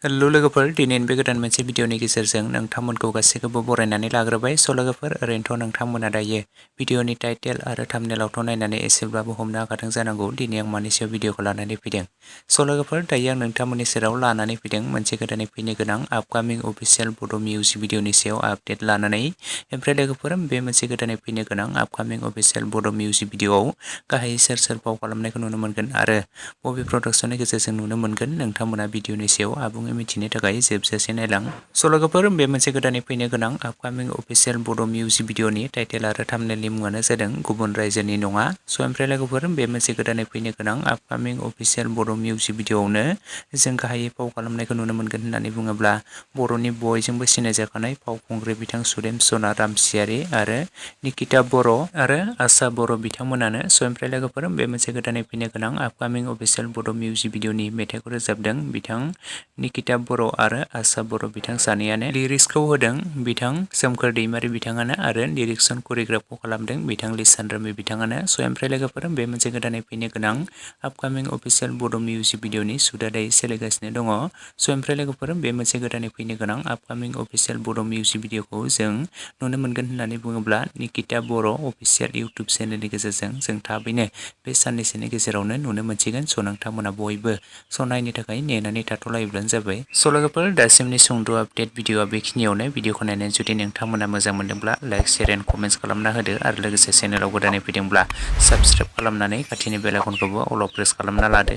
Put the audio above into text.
Hello लोगोफोर दिनैनि बे गोदान मोनसे भिडिअनि गेजेरजों नोंथांमोनखौ गासैखौबो बरायनानै लाग्रोबाय। स' लोगोफोर ओरैनोथ' नोंथांमोना दायो भिडिअनि टाइटेल आरो थाम्बनेलावथ' नायनानै एसेब्लाबो हमनो हाखादों जानांगौ दिनै आं मानि सायाव भिडिअखौ लानानै फैदों। स' लोगोफोर दायो आं नोंथांमोननि सेराव लानानै फैदों मोनसे गोदानै फैनो गोनां आपकामिं अफिसियेल बड' मिउजिक भिडिअनि सायाव आपडेट लानानै। ओमफ्राय लोगोफोर बे मोनसे गोदानै फैनो गोनां आपकामिं अफिसियेल बड' मिउजिक भिडिअआव गाहायै सोर सोर फाव खालामनायखौ नुनो मोनगोन आरो बबे प्रडाक्शननि गेजेरजों नुनो मोनगोन नोंथांमोना भिडिअनि सायाव आबुङै मिथिनो थाखाय जोबजासे नायलां। स' लोगोफोर बे मोनसे गोदानै फैनो गोनां आपकामिं अफिसियेल बड' मिउजिक भिडिअनि टाइटेल आरो थाम्बनेलनि मुङानो जादों गुबुन रायजोनि नङा। स' ओमफ्राय लोगोफोर बे मोनसे गोदानै फैनो गोनां आपकामिं अफिसियेल बड' मिउजिक भिडिअआवनो जों गाहायै फाव खालामनायखौ नुनो मोनगोन होननानै बुङोब्ला बर'नि बयजोंबो सिनायजाखानाय फावखुंग्रि बिथां सुदेम सना रामसियारि आरो निकिता बर' आरो आशा बर' बिथांमोनानो। स' ओमफ्राय लोगोफोर बे मोनसे गोदानै फैनो गोनां आपकामिं अफिसियेल बड' मिउजिक भिडिअनि मेथाइखौ रोजाबदों बिथां निकिता बर' आरो आशा बर' बिथां सानैयानो। लिरिक्सखौ होदों बिथां सोमखोर दैमारि बिथाङानो आरो लिरिक्सन करिय'ग्राफखौ खालामदों बिथां लिसान रमि बिथाङानो। स' ओमफ्राय लोगोफोर बे मोनसे गोदानै फैनो गोनां आपकामिं अफिसियेल बड' मिउजिक भिडिअनि सुटआ दायो सोलिगासिनो दङ। स' ओमफ्राय लोगोफोर बे मोनसे गोदानै फैनो गोनां आपकामिं अफिसियेल बड' मिउजिक भिडिअखौ जों नुनो मोनगोन होननानै बुङोब्ला निकिता बर' अफिसियेल इउटुब चेनेलनि गेजेरजों जों थाबैनो बे साननैसोनि गेजेरावनो नुनो मोनसिगोन। स' नोंथांमोना बयबो स' नायनो थाखाय नेनानै थाथ'लायोब्लानो जाबाय। स' लोगोफोर दासिमनि सुंद' आपडेट भिडिअआ बेखिनियावनो। भिडिअखौ नायनानै जुदि नोंथांमोना मोजां मोनदोंब्ला लाइक शेयार एन्ड कमेन्ट्स खालामना होदो आरो लोगोसे चेनेलाव गोदानै फैदोंब्ला साबस्क्राइब खालामनानै खाथिनि बेल आइकनखौबो अल प्रेस खालामना लादो।